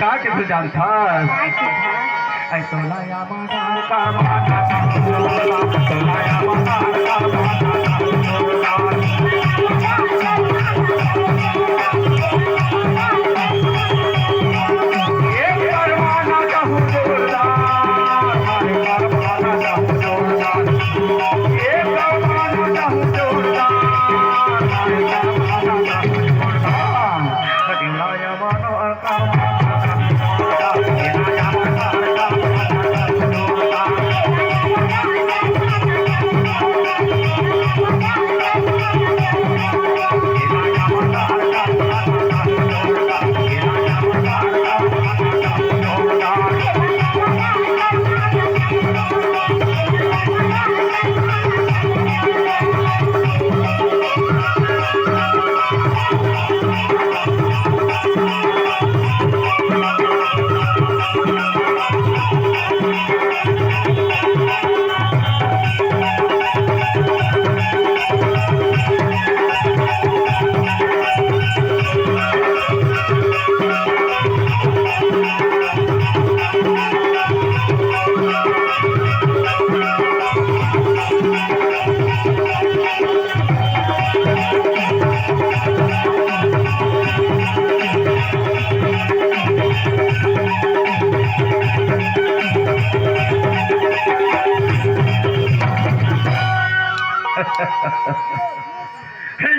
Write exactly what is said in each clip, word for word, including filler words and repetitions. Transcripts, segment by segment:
का के तू जानथस? का के? ऐ तोला या मदार का माता, तोला या मदार का माता, एक परवाना कहूँ जोरदार, एक परवाना कहूँ जोरदार, एक परवाना कहूँ जोरदार, एक परवाना कहूँ जोरदार।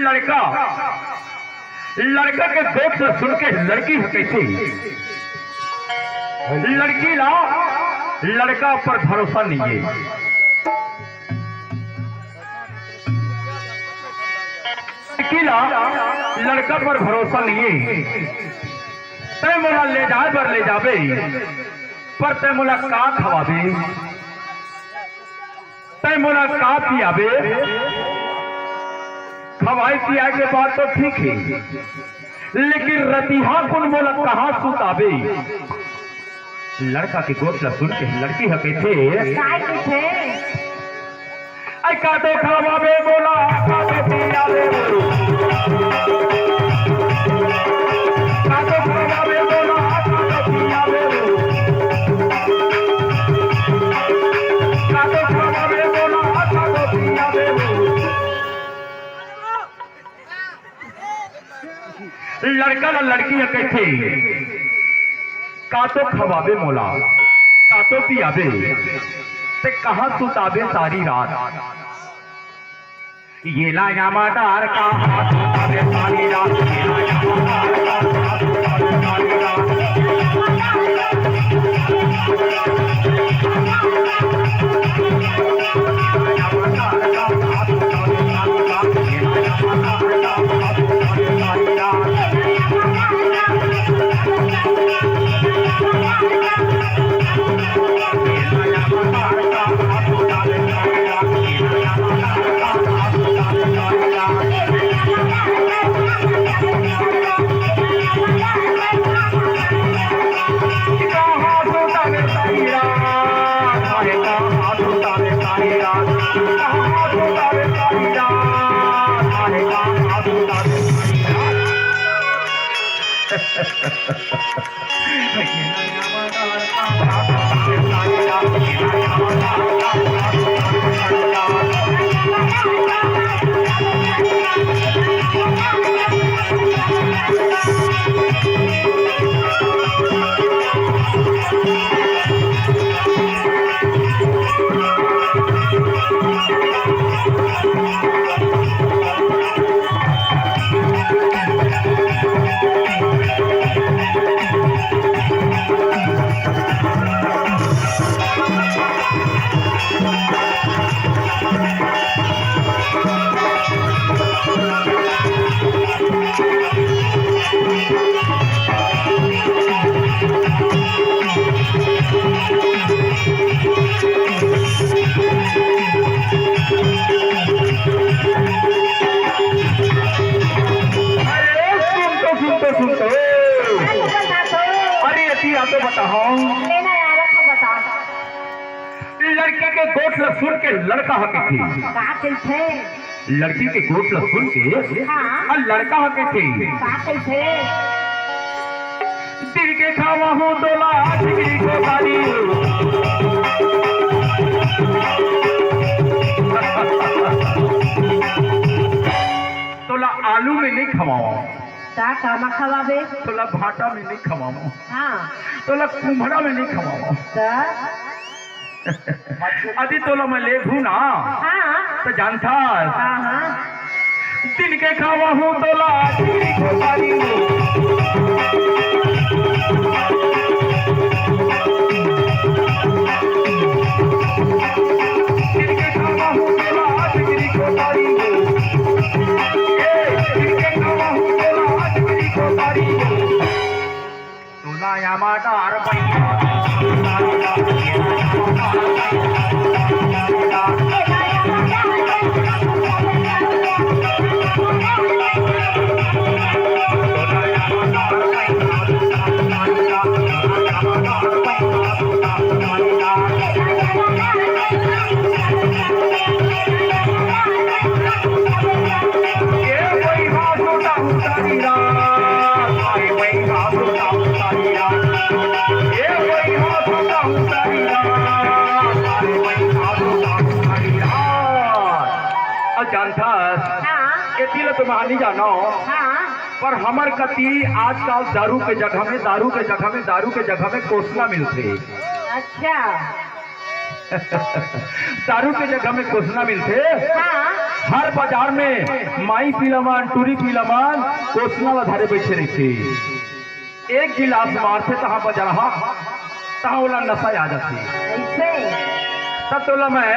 लड़का, लड़का के गोठ ल सुन के लड़की ह कहिथे, लड़की ला लड़का ऊपर भरोसा नइ हे। लड़की ला लड़का पर भरोसा नइ हे। तैं मोला ले जाए बर ले जाबे, पर तैं मोला का खवाबे? तैं मोला का पियाबे? खवाए पियाए के बात तो ठीक हे, लेकिन रतिहा कुन मोला कहाँ सुताबे? लड़का के गोठ ल सुन के लड़की ह कहिथे, काय कहिथे? ऐ का तो खवाबे मोला, का तो पियाबे मोला। का तो खवाबे मोला, का तो पियाबे मोला। का तो खवाबे मोला, का तो पियाबे मोला। लड़का ला लड़की ह कहिथे, का तो खवाबे मोला, का तो पियाबे, तैं कहाँ सुताबे सारी रात? ये ला या मदार का हाथ सुताबे सारी रात, ये ला या मदार का हाथ सुताबे सारी रात। अरे सुन तो, सुन तो, सुन तो। अरे अति आ तो बताओ। लेना यार, अब बता। लड़की के गोठ ल सुन के लड़का ह कहिथे। का कहिथे? लड़की के गोठ ल सुन के हाँ। अउ लड़का ह कहिथे। का कहिथे? तिल के खावा हूँ तोला चिकरी को बारी। तोला आलू में नहीं खवाओ। ता कामा खवाबे? तोला भाटा में नहीं खवाओ। हाँ। तोला कुम्हरा में नहीं खवाओ। ता? अदी तोला मैं लेगहूँ ना, हाँ। त जानथस? हाँ, हाँ। दिन के खावा हूँ तोला, चिकरी को बारी। दिन के खावा हूँ तोला, चिकरी को बारी। ए, दिन के खावा हूँ तोला, चिकरी को बारी। तोला या मटर पनीर। अउ जानथस, हाँ। एती ल तो मैं नइ जानव, हाँ। पर हमर कती आजकल दारू के जगह में, दारू के जगह में, दारू के जगह में कोसना मिलथे। अच्छा। दारू के जगह में कोसना मिलथे। हाँ। हर बाजार में माई पीला मन, टूरी पीला मन कोसना ल धरे बइठे रहिथे। एक गिलास मारथे तहाँ बजरहा, तहाँ ओला नशा आ जाथे। अइसे? त तोला मैं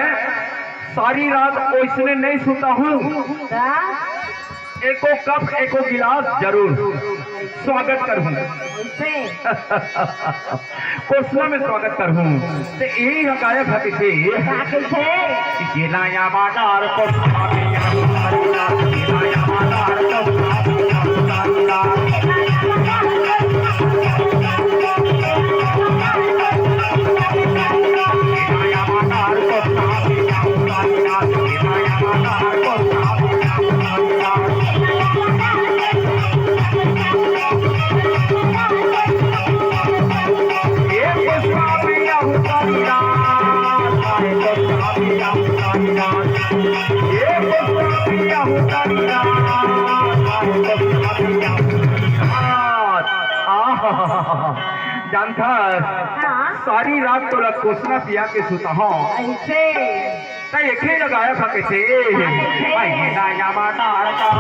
सारी रात ओइसने नइ सुताहूँ। का? एको कप, एको गिलास जरूर स्वागत करहूँ। अइसे? कोसना में स्वागत करहूँ। त एही ह गायक ह कहिथे। का कहिथे? कि गेला या बाजार कोसना में या उतारी ला, गेला या बाजार कोसना में या उतारी ला। जानथस, हाँ। सारी रात तोला कोसना पिया के सुताहूँ। अइसे? त एके लगाया था कइसे? हाँ, कइसे? महीना या मटार का।